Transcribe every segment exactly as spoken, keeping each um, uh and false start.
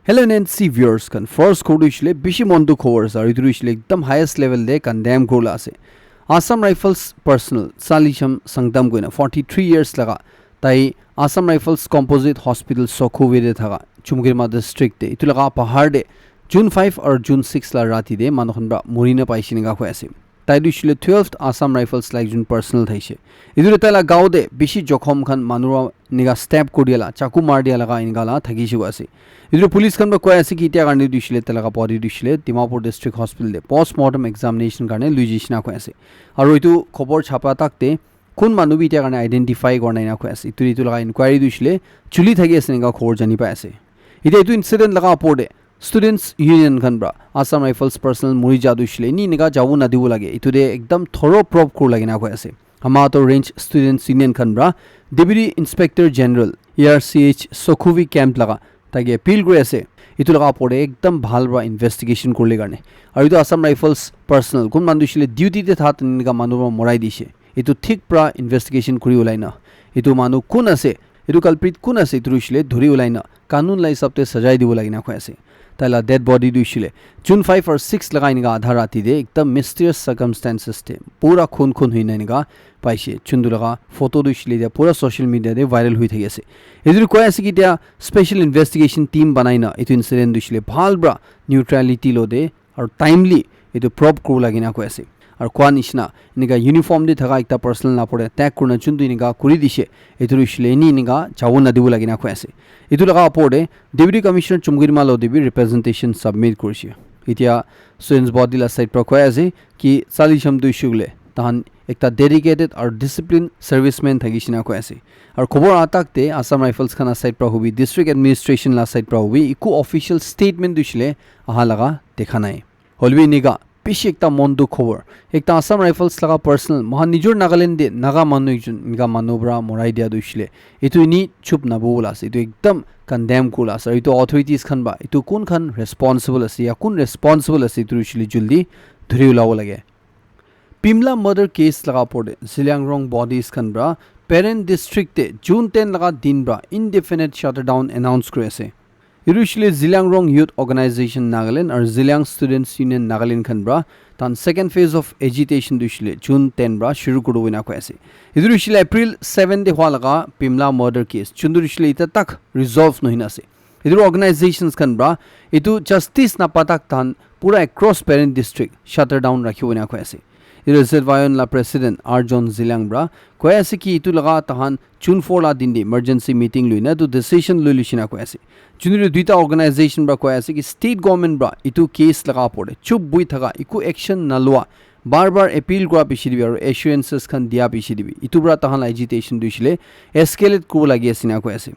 Hello N N C viewers khan, first khobor tu hoishe le bishi mon dukh khobor ase, aru etu tu hoishe le ekdam highest level te condemn kurila ase. Assam Rifles personnel Salisham Sangtam koina forty-three years laga, tai Assam Rifles Composite Hospital Sokhuvi te thaka, Chumkrima district te, etu laga bahar te June five aru June six la rati te manu khan pra muri na paishe enika koi ase. Tai tu hoishe le twelfth Assam Rifles la ekjon personnel thaishe. Etu tu tai la gao te bishi jokhom khan manu pra enika stab kuri dia la, chaku mar dia laga enika la thakishe koi ase. Etu tu police khan pra koi ase ki etia karne tu hoishe le tai laga body tu hoishe le Dimapur District Hospital te postmortem examination karne lui jaishe na koi ase. Aru etu khobor chapa tak te kun manu bi etia karne identify kora nai na koi ase. Etu, etu laga inquiry tu hoishe le chuli thaki ase enika khobor jani pai ase. Etia etu incident laga opor te Students Union khan pra Assam Rifles personnel muri ja tu hoishe le eni enika jabo nadibo lage, etu te ekdam thorough probe kuri lage na koi ase. Hamato Range Students Union khan pra Deputy Inspector General A R C H Sokhuvi camp laga tai ke appeal kuri ase, etu laga opor te ekdam bhal pra investigation kurle karne. Aru etu Assam Rifles personnel kun manu tu hoishe le duty te tha enika manu pra morai dishe, etu thik pra investigation kuri ulai na, etu manu kun ase, etu culprit kun ase, etu tu hoishe le dhuri ulai na kanun la hisab te sajai dibo lage na koi ase. Tai la dead body tu hoishe le June five aru six laga enika adha rati te ekdam mysterious circumstances te pura khun khun hoi na enika paishe. Chundu laga photo tu hoishe le etia pura social media te viral hoi thaki ase. Etu tu koi ase ki etia special investigation team banai na etu incident tu hoishe le bhal pra neutrality lo te aru timely etu probe kuri lage na koi ase. Aru koi nishina enika uniform te thaka ekta personnel la opor te attack kurina chundu enika kuri dishe, etu tu hoishe le eni enika jabo nadibo lage na koi ase. Etu laga opor te Deputy Commissioner Chumkrima lo te bi representation submit kurishe. Etia students body la side pra koi ase ki Salisham tu hoishe le tahan ekta dedicated aru disciplined serviceman thakishe na koi ase. Aru khobor aha tak te Assam Rifles khan la side pra hobi, district administration la side pra hobi, eku official statement tu hoishe le aha laga dekha nai. Hoilebi enika bishi ekta mon dukh khobor. Ekta Assam Rifles laga personnel, moikhan nijor Nagaland te Naga manu ekjon enika manu pra morai dia tu hoishe le, etu eni chup nabola ase, etu ekdam condemn kurila ase. Aru etu authorities khan ba, etu kun khan responsible ase ya kun responsible ase, etu hoishe le juldi dhuri ulabo lage. Pimla murder case laga opor te Zeliangrong bodies khan pra Peren district te June ten laga din pra indefinite shutdown announce kuri ase. Etu hoishe le Zeliangrong Youth Organization Nagaland aru Zeliang Students Union Nagaland khan pra tahan second phase of agitation tu hoishe le June ten pra shuru kuribo ena koi ase. Etu tu hoishe le April seven te hua laga Pimla murder case, chundu tu hoishe le eta tak resolve nohoi na ase. Etu organizations khan pra etu justice napa tak tahan pura across Peren district shutdown rakhibo ena koi ase. Etu Zeliangrong la president Arjon Zeliang pra koi ase ki etu laga tahan June four la din te emergency meeting lui na etu decision lui luishe na koi ase. Chundu tu duita organization pra koi ase ki state government pra etu case laga opor te chup bui thaka, eku action nalua, bar bar appeal kura piche te bi aru assurances khan dia piche te bi, etu pra tahan la agitation tu hoishe le escalate kuribo lage ase ena koi ase.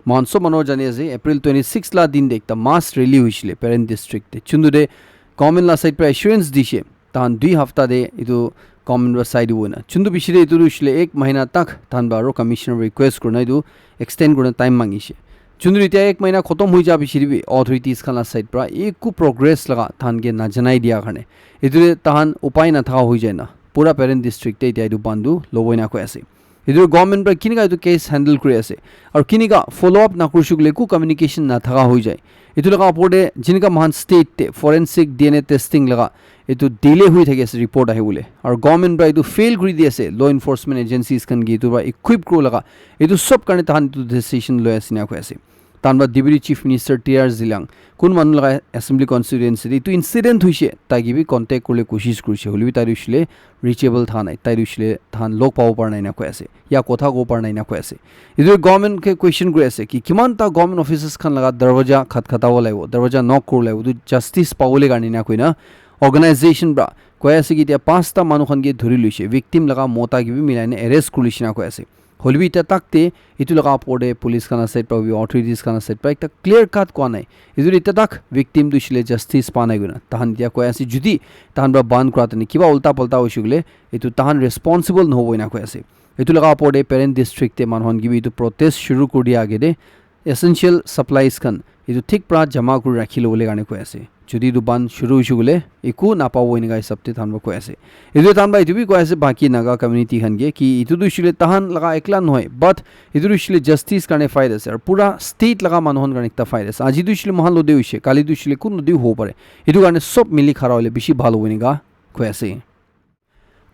Moikhan sob manu jani ase, April twenty six la din te ekta mass rally hoishe le Peren district te. Chundu te government la side pra assurance dishe, tahan dui hapta te etu government pra sai dibo ena. Chundu piche te etu tu hoishe le ek mahina tak tahan pra aru commissioner pra request kurina etu extend kurina time mangishe. Chundu etia ek mahina khotom hoi ja piche te bi authorities khan la side pra eku progress laga tahan ke najanai dia karne, etu te tahan upai nathaka hoi jai na pura Peren district te etia etu bandh tu lobo ena koi ase. Etu government pra kinika etu case handle kuri ase aru kinika follow up nakurishe koile eku communication nathaka hoi jai. Etu laga opor te jinika moikhan state te forensic D N A testing laga etu delay hoi thaki ase report ahi bole, aru government pra etu fail kuri di ase law enforcement agencies khan ke etu pra equip kuribo laga, etu sob karne tahan etu decision loi ase ena koi ase. Tahan pra Deputy Chief Minister T R Zeliang, kun manu laga assembly constituency te etu incident hoishe, tai ke bi contact kuribole koshish kurishe, hoilebi tai tu hoishe le reachable tha nai, tai tu hoishe le tahan log pabo para nai ena koi ase, ya kotha kobo para nai ena koi ase. Etu government ke question kuri ase ki kiman ta government offices khan laga darwaja khatkhata bo lagibo, darwaja knock kuribo lagibo, etu justice pabole karne ena koina organization pra koi ase ki etia panchta manu khan ke dhuri loishe, victim laga mota ke bi milai na arrest kuri loishe ena koi ase. Hoilebi etia tak te etu laga opor te police khan la side pra bi authorities khan la side pra ekta clear cut koa nai. Etu tu etia tak victim tu hoishe le justice pa nai koina. Tahan etia koi ase judi tahan pra ban kura tani kiba ulta pulta hoishe koile etu tahan responsible nohobo ena koi ase. Etu laga opor te Peren district te manu khan ke bi etu protest shuru kuri dia age te essential supplies khan etu thik pra jama kuri rakhi lobole karne koi ase. Jodi etu ban shuru hoise koile eku napabo enika hisab te tahan para koi ase. Etu tahan para etu bi koi ase baki Naga community khan ke ki etu tu hoishe koile tahan laga ekla nohoi, but etu tu hoishe koile justice karne fight ase aru pura state laga manu khan karne ekta fight ase. Aji tu hoishe koile mohan lode hoishe, kali tu hoishe koile kun lode hobo pare. Etu karne sob mili khara hoile bishi bhal hobo enika koi ase.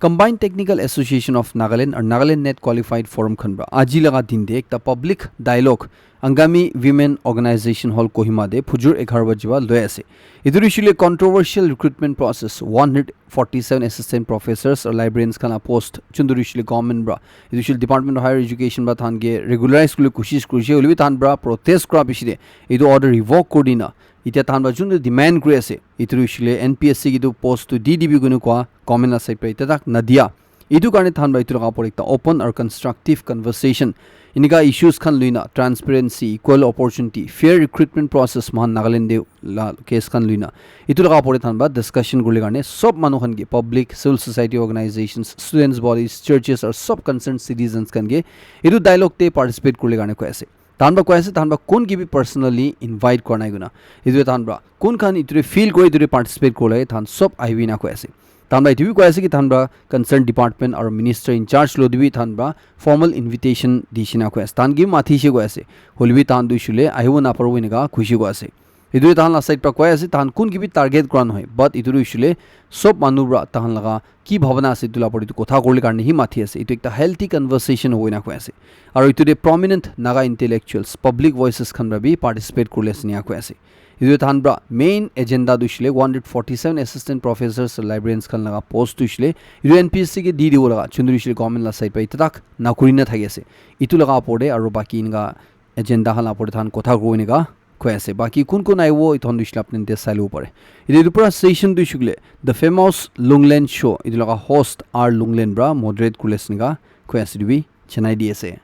Combined Technical Association of Nagaland aru Nagaland Net Qualified Forum khan para aji laga din te ekta public dialogue Angami Women Organization Hall Kohima te phujur egharo baji para loi ase. Etu tu hoishe koile controversial recruitment process, one hundred forty-seven assistant professors aru librarians khan la post chundu tu hoishe koile government para, etu hoishe koile Department of Higher Education para tahan ke regularize kule koshish kurishe, hoile bi tahan para protest kura bishi te etu order revoke kuri dina, etia tahan para juntu demand kuri ase, etu tu hoishe koile N P S C ke etu post tu di dibi koina koa government la side para etia tak nadia. Etu karne tahan para etu laga opor ekta open aru constructive conversation, enika issues khan luina, transparency, equal opportunity, fair recruitment process, mohan Nagaland te la case khan luina, etu laga opor tahan para discussion kurle karne sob manu khan ke, public, civil society organizations, students bodies, churches aru sob concerned citizens khan ke etu dialogue te participate kurle karne koi ase. Tahan para koi ase, tahan para kun ke bi personally invite kora nai koina. Etu tahan para kun khan etu te feel kore, etu te participate kore lage, tahan sob ahibi na koi ase. Tahan para etu bi koi ase ki tahan para concerned department aru minister in charge lo te bi tahan para formal invitation dise na koi ase. Tahan ke bi matishe koi ase. Hoile bi tahan tu hoishe koile ahibo naparibo enika khushi koi ase. Etu tahan la side para koi ase, tahan kun ke bi target kora nohoi, but etu tu hoishe koile sob manu para tahan laga ki bhabana ase, etu la opor te etu kotha kurle karne hi mati ase. Etu ekta healthy conversation hobo ena koi ase. Aru etu te prominent Naga intellectuals, public voices khan para bi participate kurle ase ena koi ase. Etu tahan para main agenda tu hoishe koile one hundred forty-seven assistant professors, librarians khan laga post tu hoishe koile etu N P S C ke di dibo laga chundu tu hoishe koile government la side para etia tak na kuri na thaki ase. Etu laga opor te aru baki enika agenda khan la opor te tahan kotha kuribo enika koi ase. Baki kun kun ahibo, etu khan tu hoishe koile apni khan te sai lobo pare. Etu, etu pura session tu hoishe koile The Famous Lunglen Show, etu laga host R Lunglen para moderate kurle ase enika koi ase, etu bi janai di ase.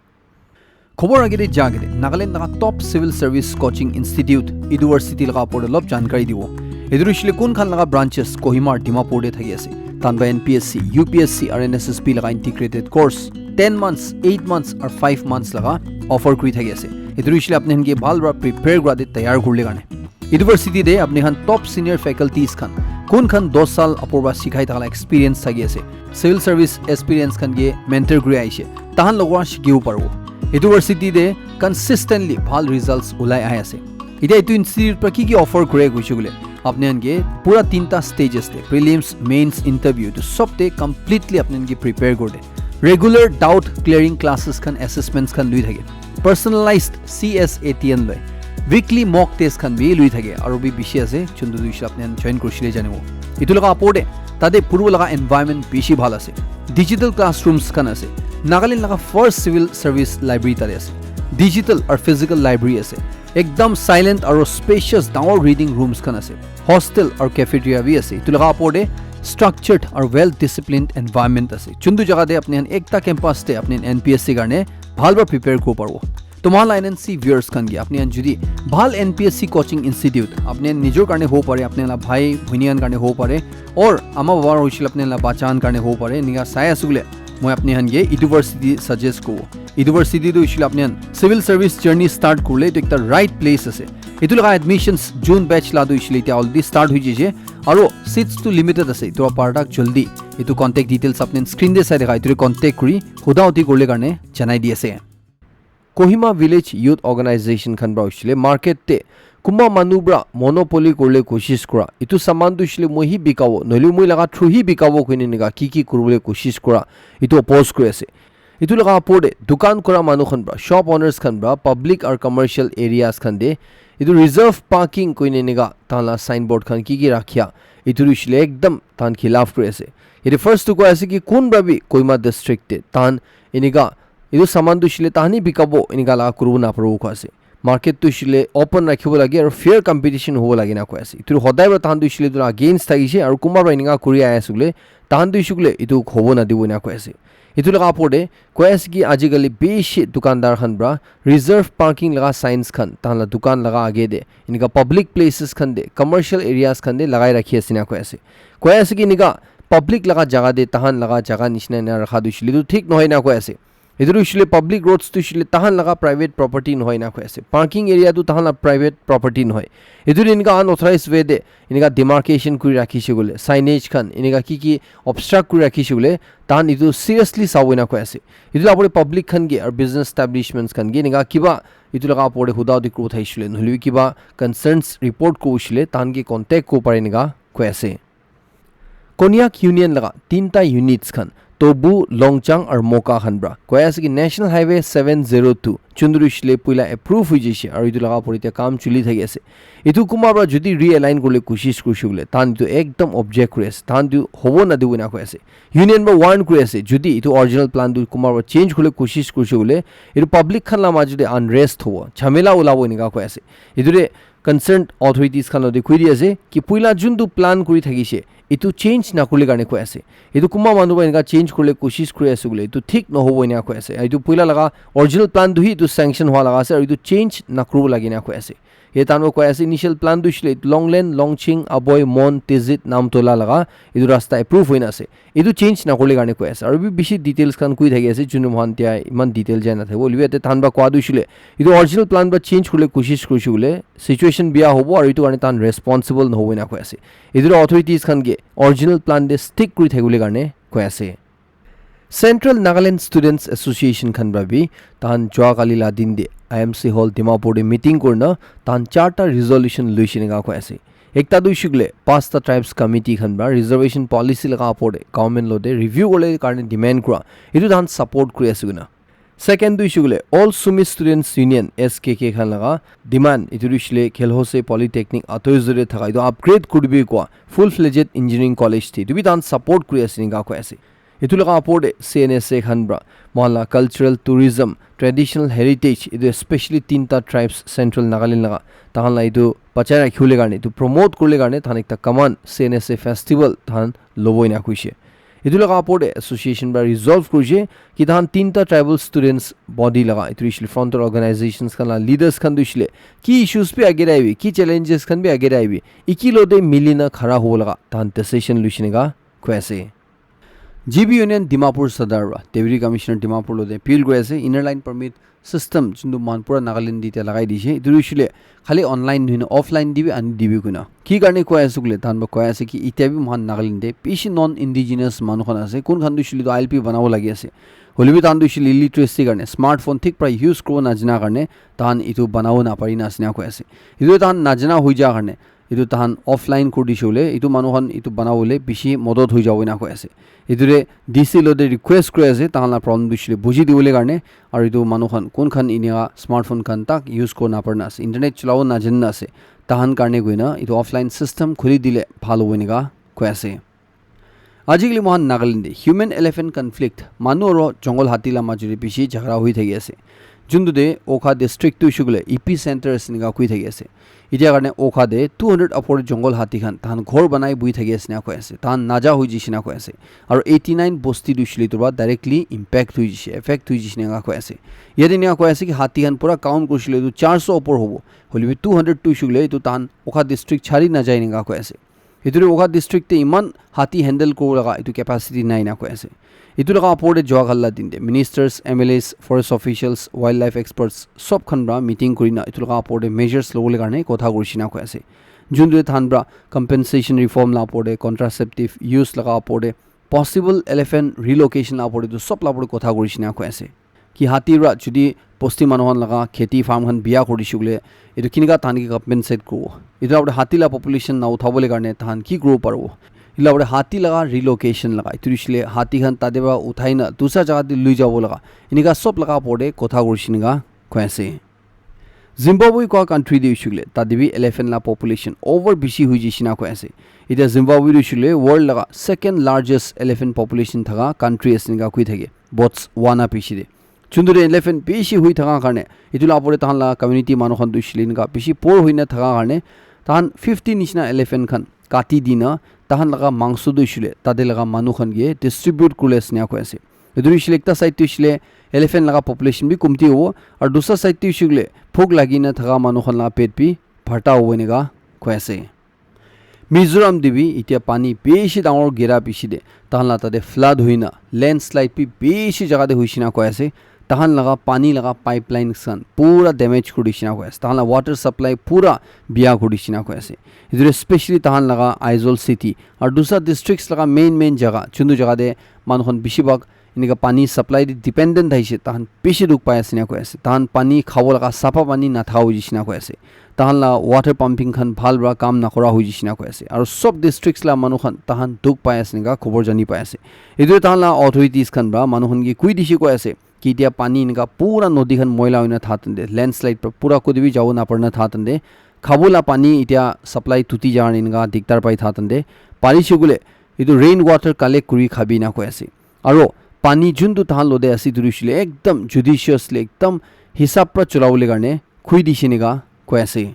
Khobor age te ja age te Nagaland laga top civil service coaching institute Eduversity laga opor te olop jankari dibo. Etu tu hoishe koile kun khan laga branches Kohima aru Dimapur te thaki ase. Tahan para N P S C, U P S C aru N S S B laga integrated course ten months, eight months aru five months laga offer kuri thaki ase. Etu tu hoishe koile apni khan ke bhal para prepare kura te tayar kurle karne. Eduversity te apni khan top senior faculties khan, kun khan dos saal opor para sikhai thaka la experience thaki ase, civil service experience khan ke mentor kuri ahishe, tahan logot para shikibo paribo. Eduversity te consistently bhal results ulai ahi ase. Etia etu institute para ki ki offer kure koishe koile, apni khan ke pura tinta stages te, prelims, mains, interview, etu sob te completely apni khan ke prepare kore de. Regular doubt clearing classes khan, assessments khan lui thake. Personalized C S A T N loi. Weekly mock test khan bi lui thake. Aru bi bishi ase, chundu tu hoishe koile apni khan join kurishe koile janibo. Etu laga opor te, tate puribo laga environment bishi bhal ase. Digital classrooms khan ase. Nagaland laga first civil service library tate ase. Digital aru physical library ase. Ekdam silent aru spacious dangor reading rooms khan ase. Hostel aru cafeteria bi ase. Etu laga opor te structured aru well disciplined environment ase. Chundu jaga te apni khan ekta campus te apni khan N P S C karne bhal para prepare kuribo paribo. To mohan la N N C viewers khan ke, apni khan jodi bhal N P S C coaching institute, apni khan nijor karne hobo pare, apni khan la bhai, bhoni khan karne hobo pare, or ama baba hoishe koile apni khan la bacha khan karne hobo pare, enika sai ase koile, moi apni khan ke Eduversity suggest kuribo. Eduversity tu hoishe koile apni khan civil service journey start kurle etu ekta right place ase. Etu laga admissions June batch la tu hoishe koile etia already start hoi jaise, aru seats tu limited ase, etu para tak jaldi. Etu contact details apni khan screen te sai thaka, etu te contact kuri huda huti kurle karne janai di ase. Kohima Village Youth Organization khan para hoishe koile market te kunba manu para monopoly kurle koshish kura, etu saman tu hoishe koile moi hi bikabo, nohoile moi laga through hi bikabo koine enika ki ki kuribole koshish kura, etu oppose kuri ase. Etu laga opor te dukan kura manu khan para, shop owners khan para, public aru commercial areas khan te etu reserve parking koine enika tahan la signboard khan ki ki rakhia, etu tu hoishe koile ekdam tahan khilaf kuri ase. Yate first tu koi ase ki kun para bi Kohima district te tahan enika etu saman tu hoishe koile tahan hi bikabo enika laga kuribo naparibo koi ase. Market tu hoishe koile open rakhibo lage aru fair competition hobo lage na koi ase. Etu hodai para tahan tu hoishe koile etu la against thakishe aru kunba para enika kuri ahi ase koile tahan tu hoishe koile etu hobo nadibo ena koi ase. Etu laga opor te koi ase ki ajikali bishi dukandar khan para reserve parking laga signs khan tahan la dukan laga age te, enika public places khan te, commercial areas khan te lagai rakhi ase ena koi ase. Koi ase ki enika public laga jaga te, tahan laga jaga nishina ena rakha tu hoishe koile tu thik nohoi ena koi ase. Etu tu hoishe le public roads tu hoishe le tahan laga private property nohoi ena koi ase. Parking area tu tahan la private property nohoi. Etu tu enika unauthorized way de enika demarcation kuri rakhishe koile, signage khan enika ki ki obstruct kuri rakhishe koile, tahan etu seriously sabo ena koi ase. Etu la opor te public khan ke aru business establishments khan ke enika kiba etu laga opor te huda hudi kuribo thakishe koile, nohole bi kiba concerns report kuribo hoishe le tahan ke contact kuribo pare enika koi ase. Konyak Union laga tinta units khan, Tobu, Longchang aru Moka khan pra koi ase ki National Highway seven zero two chunduri shile puila approve hoi jaise aru etu laga opor te kam chuli thaki ase. Etu kunba pra jodi realign kuribole koshish kurishe koile, tahan etu ekdam object kuri ase, tahan etu hobo nadibo ena koi ase. Union pra warn kuri ase, jodi etu original plan tu kunba pra change kuribole koshish kurishe koile, etu public khan la majo te unrest hobo, jhamela ulabo enika koi ase. Etu te concerned authorities khan lote koi di ase ki puila juntu plan kuri thakishe, etu change nakurile karne koi ase. Etu kunba manu pra enika change kurile koshish kuri ase koile, etu thik nohobo ena koi ase. Etu puila laga original plan tu hi etu sanction hua laga ase, aru etu change nakuribo lage ena koi ase. Ye tahan pra koi ase, initial plan tu hoishe le Longlen, Longching, Aboi, Mon, Tizit, Namtola laga etu rasta approve hoina ase. Etu change nakurile karne koi ase. Aru bi bishi details khan koi thaki ase, junu mohan tia iman detail jai na thakibo. Hoilebi yate tahan pra koa tu hoishe le, etu original plan pra change kurile koshish kurishe koile, situation biya hobo aru etu karne tahan responsible nohobo ena koi ase. Etu la authorities khan ke original plan te stick kuri thakibole karne koi ase. Central Nagaland Students Association khan pra bi tahan jua kali la din te I M C Hall Dimapur te meeting kurina tahan charta resolution luishe enika koi ase. Ekta tu hoishe koile pasta tribes committee khan pra reservation policy laga opor te government lote review kurile karne demand kura, etu tahan support kuri ase koina. Second tu hoishe koile All Sumi Students Union, S K K khan laga demand, etu tu hoishe koile Khelhose Polytechnic Atoizu te thaka etu upgrade kuribi koa full fledged engineering college te, etu bi tahan support kuri ase enika koi ase. Etu laga opor te C N S A khan pra mohan la cultural tourism, traditional heritage, etu especially tinta tribes Central Nagaland laga, tahan la etu bachai rakhibole karne, etu promote kuribole karne tahan ekta command C N S A festival tahan lobo ena koishe. Etu laga opor te association pra resolve kurishe ki tahan tinta tribal students body laga, etu hoishe le frontal organizations khan la leaders khan tu hoishe le ki issues bi age te ahibi, ki challenges khan bi age te ahibi, eki lote mili na khara hobo laga tahan decision luishe enika koi ase. G B Union Dimapur Sadar pra Deputy Commissioner Dimapur lote appeal kuri ase, inner line permit system juntu mohan pura Nagaland te tia lagai dishe, etu hoishe le khali online nohoi na offline te bi ani dibi koina. Ki karne koi ase koile, tahan pra koi ase ki itya bi mohan Nagaland te bishi non indigenous manu khan ase, kun khan tu hoishe le tu I L P banabo lagi ase, hoilebi tahan tu hoishe le illiteracy karne smartphone thik pra use kuribo najana karne tahan etu banabo napari na ase ena koi ase. Etu tahan najana hoi ja karne etu tahan offline kuri dishe koile, etu manu khan etu banabole bishi modot hoi jabo ena koi ase. Etu te D C lote request kuri ase, tahan la problem tu hoishe le buji dibole karne, aru etu manu khan kun khan enika smartphone khan tak use kuribo napara na ase, internet cholabo najana na ase, tahan karne koina etu offline system khuli dile bhal hobo enika koi ase. Ajikali mohan Nagaland te human elephant conflict, manu aro jungle hati la majo te bishi jhagara hoi thaki ase. Juntu te Wokha district tu hoishe koile epicenter ase enika koi thaki ase. Itya karne Wokha te two hundred upor jungle hati khan tahan ghor banai buhi thaki ase enika koi ase. Tahan naja hoi jaise enika koi ase. Aro eighty nine bosti tu hoishe le etu pra directly impact hoi jaise, affect hoi jaise enika koi ase. Yate enika koi ase ki hati khan pura count kurishe le etu char so upor hobo. Hoilebi two hundred tu hoishe koile etu tahan Wokha district chari najai enika koi ase. Etu tu Wokha district te iman hati handle kuribo laga etu capacity nai ena koi ase. Etu laga opor te jua kali la din te ministers, M L As, forest officials, wildlife experts sob khan pra meeting kurina etu laga opor te measures lobole karne kotha kurishe ena koi ase. Juntu te tahan pra compensation reform la opor te, contraceptive use laga opor te, possible elephant relocation la opor te, etu sob la opor te kotha kurishe ena koi ase. Ki hati pra jodi bosti manu khan laga kheti farm khan biya kuri dishe koile, etu kinika tahan ke compensate kuribo? Etu la opor te hati la population na uthabole karne tahan ki kuribo paribo? Etu la opor te hati laga relocation laga, etu hoishe le hati khan tate pra uthai na dusra jaga te lui jabo laga, enika sob laga opor te kotha kurishe enika koi ase. Zimbabwe kua country te hoishe koile tate bi elephant la population over bishi hoi jaise enika koi ase. Itya Zimbabwe tu hoishe koile world laga second largest elephant population thaka country ase enika koi thake, Botswana piche te. Juntu te elephant bishi hoi thaka karne, etu la opor te tahan la community manu khan tu hoishe koile enika bishi poor hoi na thaka karne, tahan fifty nishina elephant khan kati dina, tahan laga mangso tu hoishe koile tate laga manu khan ke distribute kuribole ase enika koi ase. Etu hoishe koile ekta side te hoishe koile elephant laga population bi komti hobo, aru dusra side te hoishe koile bhuk lagi na thaka manu khan laga pet bi bharta hobo enika koi ase. Mizoram te bi itia pani bishi dangor gira bishi de tahan la tate flood huina landslide bi bishi jaga te huishina koi ase. Tahan laga pani laga pipelines khan pura damage kuri dishina koi ase. Tahan la water supply pura biya kuri dishina koi ase. Etu especially tahan laga Aizawl city aru dusra districts laga main main jaga, chundu jaga te manu khan bishi bhag enika pani supply te dependent thaise, tahan bishi dukh pai ase na koi ase. Tahan pani khabo laga sapha pani natha hoi jishe na koi ase. Tahan la water pumping khan bhal para kam nakora hoi jishe na koi ase. Aru sob districts la manu khan tahan dukh pai ase enika khobor jani pai ase. Etu tahan la authorities khan para manu khan ke koi dishe koi ase ki etia pani enika pura nodi khan moila hoina tha tande, landslide para pura kodi bi jabo napar na tha tande, khabo la pani etia supply tuti jar enika dikdar pai tha tande, pari shikule etu rain water collect kuri khabi na koi ase. Aro pani juntu tahan lode ase etu hoishile ekdam judiciously ekdam hisab para cholabole karne khui dishe enika koi ase.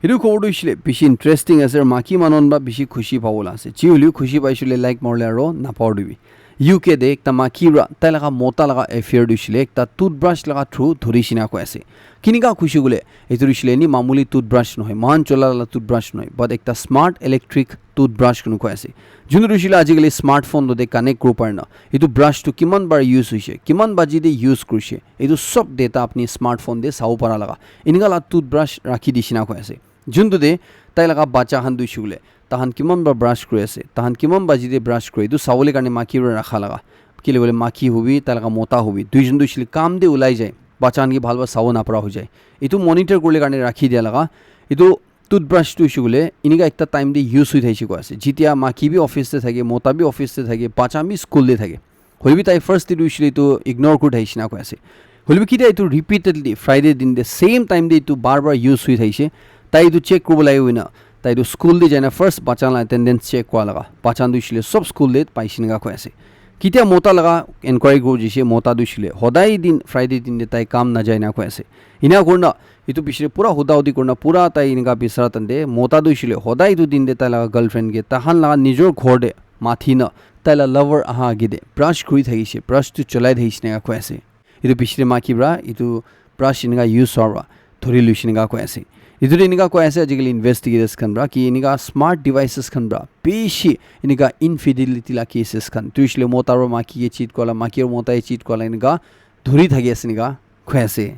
Etu khobor tu hoishile bishi interesting ase aru maki manu khan para bishi khushi pabo la ase. Ji hoilebi khushi paishe koile like maribole aro napahoribi. U K te ekta maki para tai laga mota laga affair tu hoishile ekta toothbrush laga through dhuri shina koi ase. Kinika khushi koile etu tu hoishile ni mamuli toothbrush nohoi, mohan chola la toothbrush nohoi, but ekta smart electric toothbrush kunu koi ase. Juntu tu hoishile ajikali smartphone lode connect kuri pare na. Etu brush tu kiman bar use hoise, kiman baji te use kurise, etu sob data apni smartphone te sabo para laga. Enika la toothbrush rakhi dishe na koi ase. Juntu te tai laga bacha khan tu hoishile tahan kiman bar brush kuri ase, tahan kiman baji te brush kure, etu sabole karne maki para rakha laga. Kile koile maki hobi, tai laga mota hobi, duijon tu hoishile kam te ulai jai, bacha khan ke bhal para sabo napara hoi jai. Etu monitor kuribole karne rakhi dia laga. Etu toothbrush tu hoishe koile enika ekta time te use hoi thakishi koi ase. Jetia maki bi office te thake, mota bi office te thake, bacha bi school te thake. Hoilebi tai first te tu hoishe koile etu ignore kuri thakishi na koi ase. Hoilebi kitia etu repeatedly Friday din te same time te etu bar bar use hoi thakishe. Tai etu check kuribo lage hoina, tai etu school te jaina first bacha la attendance check kura laga. Bacha tu hoishe koile sob school te paishe enika koi ase. Kitia mota laga enquiry kuri jishe, mota tu hoishe koile hodai din Friday din te tai kam najai na koi ase. Ena kurina etu piche te pura huda hudi kurina pura tai enika bisara tande mota tu hoishe koile hodai etu din te tai laga girlfriend ke tahan laga nijor ghor te mathi na tai la lover aha age te brush kuri thakishe, brush tu cholai thakishe enika koi ase. Etu piche te maki para etu brush enika use hua para dhuri loishe enika koi ase. Etu te enika koi ase ajikali investigators khan para ki enika smart devices khan para bishi enika infidelity la cases khan tu hoishe koile mota para maki ke cheat kura la, maki para mota ke cheat kura la enika dhuri thaki ase enika koi ase.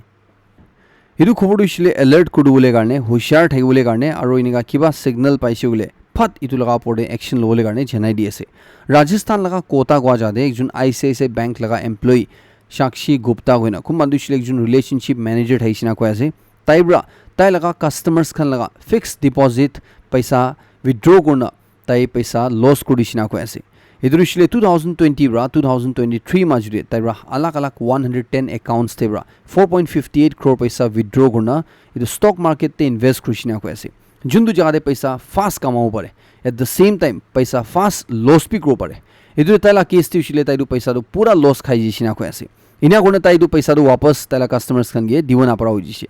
Etu khobor tu hoishe koile alert kuri dibole karne, hushar thaki bole karne, aru enika kiba signal paishe koile phat etu laga opor te action lobole karne janai di ase. Rajasthan laga Kota kua jaga te ekjon I C I C I Bank laga employee Sakshi Gupta koina kunba tu hoishe koile ekjon relationship manager thakishe na koi ase. Tai para tai laga customers khan laga fixed deposit paisa withdraw kurina tai paisa loss kuri dishina koi ase. Etu hoishe koile two thousand twenty para two thousand twenty-three majot te tai para alag alag one hundred ten accounts te para four point fifty eight crore paisa withdraw kurina etu stock market te invest kuri dishina koi ase. Juntu jaga te paisa fast kamabo pare, at the same time paisa fast loss bi kuribo pare. Etu tai la case te hoishe koile tai tu paisa tu pura loss khai dishina koi ase. Ena kurina tai etu paisa tu wapas tai la customers khan ke dibo napara hoi jishe.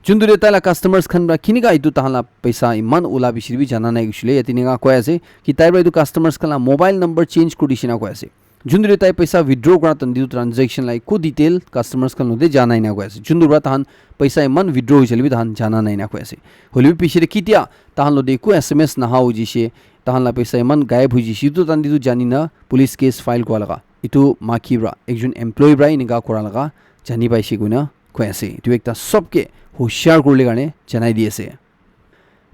Juntu te tai la customers khan para kinika etu tahan la paisa eman ula bishi bi jana nai hoishe koile yate enika koi ase ki tai para etu customers khan la mobile number change kuri dishina koi ase. Juntu te tai paisa withdraw kura tan etu transaction la eku detail customers khan logote jana nai enika koi ase. Juntu para tahan paisa eman withdraw hoishe koile bi tahan jana nai enika koi ase. Hoilebi piche te kitia tahan logote eku S M S naha hoi jishe, tahan la paisa eman gayab hoi jishe, etu tahan etu jani na police case file kura laga. Etu maki para ekjon employee para enika kura laga jani paishe koina koi ase. Etu ekta sob ke hushar kuribole karne janai di ase.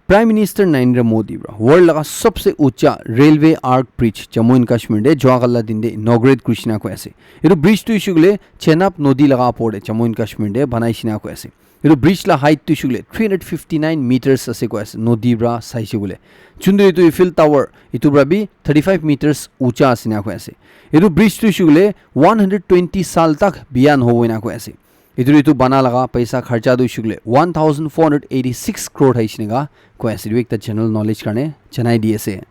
Prime Minister Narendra Modi para world laga sobse ucha railway arch bridge Jammu and Kashmir te joa kali la din te inaugurate kuri dishina koi ase. Etu bridge tu hoishe koile Chenab nodi laga opor te Jammu and Kashmir te banai dishina koi ase. Etu bridge la height tu hoishe koile three hundred fifty nine meters ase koi ase, nodi para saishe koile. Juntu etu Eiffel Tower etu para bi thirty five meters ucha ase enika koi ase. Etu bridge tu hoishe koile one hundred twenty saal tak biya nahobo enika koi ase. Etu etu bana laga paisa kharcha tu hoishe koile one thousand four hundred eighty six crore thakishi enika koi ase. Etu ekta general knowledge karne janai di ase.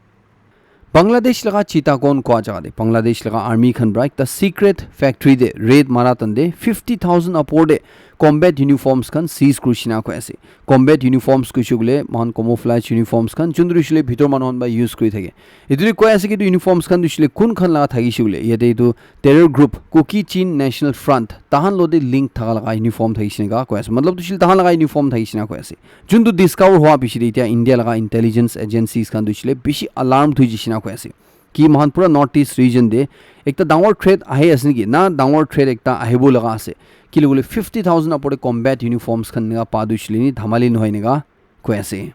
Bangladesh laga Chittagong kua jaga te Bangladesh laga army khan para ekta secret factory te raid mara tan te fifty thousand upor te combat uniforms khan seize kurishina koi ase. Combat uniforms kuishe koile moikhan camouflage uniforms khan juntu hoishile bhitor manu khan ba use kuri thake. Etu de koi ase ki etu uniforms khan hoishile kun khan laga thakishe koile yate etu terror group Kuki Chin National Front tahan lode link thaka laga uniform thakishe neka koi ase. Matlab hoishile tahan laga uniform thakishe na koi ase. Juntu discover hua piche de itya India laga intelligence agencies khan hoishile bishi alarm thui jishe na koi ase. Ki moikhan pura North East region de ekta dangor threat ahi ase niki? Na dangor threat ekta ahibo laga ase. Kile koile fifty thousand apor de combat uniforms khan neka pa du shile ni dhamali nohoi neka koi ase.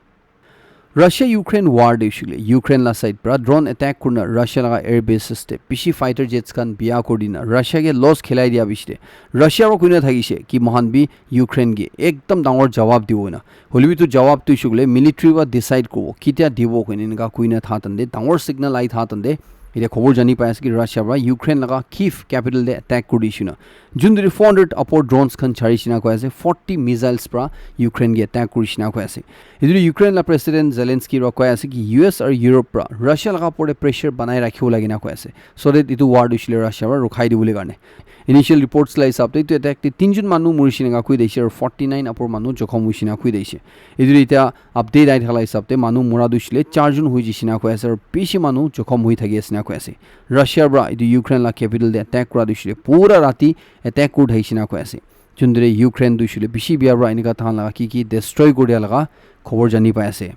Russia Ukraine war de shile Ukraine la side pra drone attack kurna Russia laga air bases de bishi fighter jets khan biya kuri dina Russia ke loss khilai dia bishi de Russia wa kuina thakishe ki moikhan bi Ukraine ke ekdam dangor jawab dibo na. Hoilebi tu jawab tu hoishe koile military wa decide kuribo, ketia dibo koine eneka koina tha tande, dangor signal ahi tha tande. Etia khobor jani pai ase ki Russia para Ukraine laga Kyiv capital te attack kuri dishe na. Jun twenty four hundred apor drones khan chari shina koi ase, forty missiles para Ukraine ke attack kuri shina koi ase. Etu Ukraine la President Zelensky ra koi ase ki U S aru Europe para Russia laga upor te pressure banai rakhibo lage na koi ase. So that etu war tu hoishe le Russia para rukhai dibole karne. Initial reports la hisab te etu attack te tinjun manu murishi naka koi daishe aru forty nine apor manu jokhom hoishi naka koi daishe. Etu etia update ahi thaka la hisab te manu mura tu hoishe le charjun hoi jishe naka koi ase aru bishi manu jokhom hoi thaki ase naka koi ase. Russia para etu Ukraine la capital te attack kura tu hoishe le pura rati attack kuri thakishe naka koi ase. Juntu te Ukraine tu hoishe le bishi bia para enika thahan laga ki ki destroy kuri dia laga khobor jani pai ase.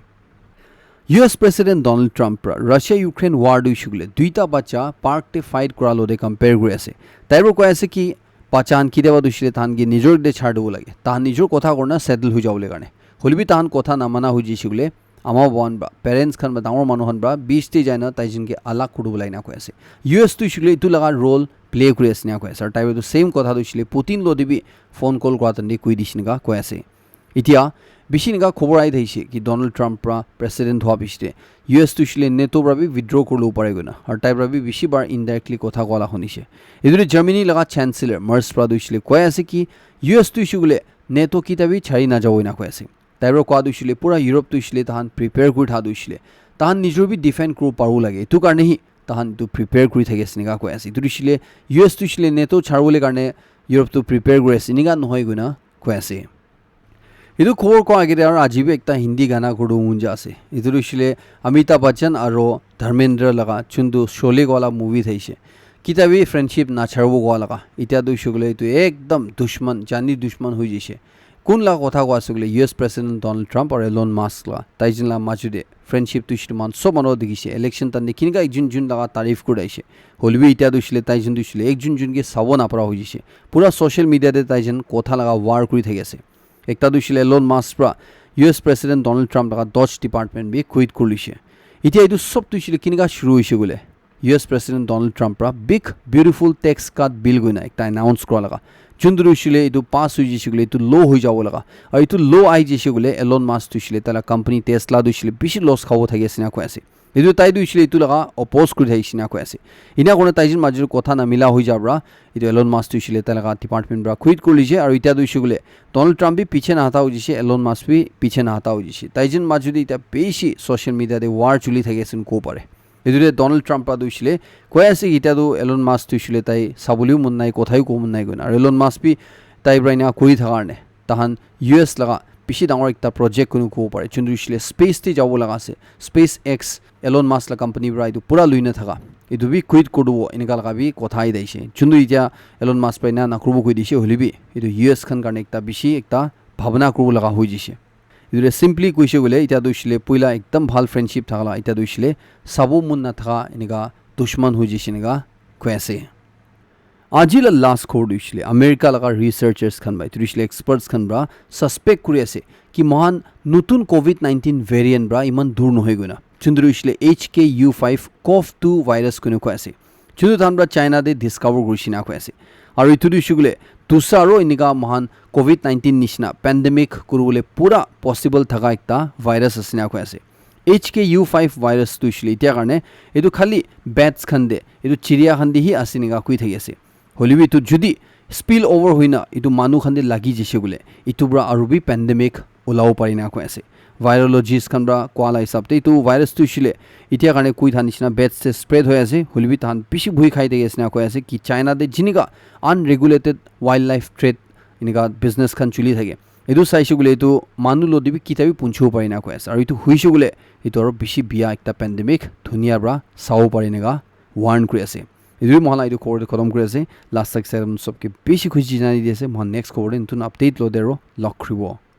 U S President Donald Trump pra Russia Ukraine war tu hoishe koile duita bacha park te fight kura lo te compare kuri ase. Tai pra koi ase ki bacha khan ketia ba tu hoishe le tahan ke nijor te char dibo lage. Tahan nijor kotha kurna settle hoi jabo le karne. Hoile bi tahan kotha namana hoi jishe koile ama baban pra, parents khan pra, dangor manu khan pra beach te jaina tai jin ke alag kuri dibo lage na koi ase. U S tu hoishe koile etu laga role play kuri ase na koi ase. Aru tai pra tu same kotha tu hoishe le Putin lo te bi phone call kura tande koi dishe naka koi ase. Etia bishi enika khobor ahi thakishe ki Donald Trump pra president hua piche te U S tu hoishe le NATO pra bi withdraw kurilo pare koina aru tai pra bi bishi bar indirectly kotha koa la hunishe. Etu te Germany laga chancellor Merz pra tu hoishe le koi ase ki U S tu hoishe koile NATO kita bi chari najabo ena koi ase. Tai pra koa tu hoishe le pura Europe tu hoishe le tahan prepare kuri tha tu hoishe le tahan nijor bi defend kuribo paribo lage. Etu karne hi tahan etu prepare kuri thaki ase enika koi ase. Etu tu hoishe le U S tu hoishe le NATO charibo le karne Europe tu prepare kuri ase enika nohoi koina koi ase. Etu khobor koa agete aru aji bi ekta Hindi gana kuri mon jai ase. Etu tu hoishe le Amitabh Bachchan aru Dharmendra laga juntu Sholay wala movie thaishe. Kita bi friendship nacharibo koa laga. Etia tu hoishe koile etu ekdam dushman, jani dushman hoi jaishe. Kun la kotha koa ase koile U S President Donald Trump aru Elon Musk la. Tai jin la maju te friendship tu hoishe le moikhan sob manu dikhishe. Election time te kinika ekjun jun laga tarif kuri thaishe. Hoile bi etia tu hoishe le tai jun tu hoishe le ekjun jun ke sabo napara hoi jaishe. Pura social media te tai jun kotha laga war kuri thaki ase. Ekta tu hoishe le Elon Musk pra U S President Donald Trump laga Doge Department bi quit kuri lishe. Etia etu sob tu hoishe le kinika shuru hoishe koile U S President Donald Trump pra big beautiful tax cut bill koina ekta announce kura laga. Juntu tu hoishe le etu pass hoi jaishe koile etu law hoi jabo laga. Aru etu law ahi jaishe koile Elon Musk tu hoishe le taila company Tesla tu hoishe le bishi loss khabo thaki ase na koi ase. Etu tai tu hoishe le etu laga oppose kuri thakishe na koi ase. Ena kurina tai jun major kotha namila hoi ja pra etu Elon Musk tu hoishe le tai laga department pra quit kuri lishe aru etia tu hoishe koile Donald Trump bi piche nahata hoi jaishe, Elon Musk bi piche nahata hoi jaishe. Tai jun maju te etia bishi social media te war chuli thaki ase kobo pare. Etu te Donald Trump pra tu hoishe le koi ase ki etia tu Elon Musk tu hoishe le tai sabole bi mon nai, kotha bi kobo mon nai koina. Aru Elon Musk bi tai pra ena kuri thaka karne tahan U S laga bishi dangor ekta project kunu kobo pare. Juntu hoishe le space te jabo laga ase. SpaceX Elon Musk la company pra etu pura lui na thaka. Etu bi quit kuri dibo enika laga bi kotha ahi thakishe. Juntu etia Elon Musk pra ena nakuribo koi dishe hoile bi etu U S khan karne ekta bishi ekta bhabna kuribo laga hoi jaishe. Etu te simply koishe koile etia tu hoishe le poila ekdam bhal friendship thaka la etia tu hoishe le sabo mon nathaka enika dushman hoi jaishe enika koi ase. Aji la last khobor tu hoishe le America laga researchers khan pra, etu hoishe le experts khan pra suspect kuri ase ki moikhan notun covid nineteen variant pra eman dur nohoi koina. Juntu hoishe le H K U five cov two virus koina koi ase. Juntu tahan pra China te discover kurishe na koi ase. Aru etu tu hoishe koile dusa aro enika moikhan covid nineteen nishina pandemic kuribole pura possible thaka ekta virus ase na koi ase. H K U five virus tu hoishe le etia karne etu khali bats khan te, etu chiriya khan te hi ase enika koi thaki ase. Hoile bi etu judi spill over hoina etu manu khan te lagi jaishe koile etu pra aru bi pandemic ulabo pare na koi ase. Virologist khan pra koa la hisab te etu virus tu hoishe le etia karne koi tha nishina bats te spread hoi ase. Hoile bi tahan bishi bhoi khai thaki ase na koi ase ki China te jinika unregulated wildlife trade enika business khan chuli thake. Etu saishe koile etu manu lo te bi kita bi punchibo pare na koi ase. Aru etu hoishe koile etu aro bishi bia ekta pandemic dunia pra sabo pare enika warn kuri ase. Etu bi moikhan la etu khobor te khatam kuri ase. Last tak sai sob ke bishi khushi janai di ase. Moikhan next khobor te notun update lo te aro log kuribo.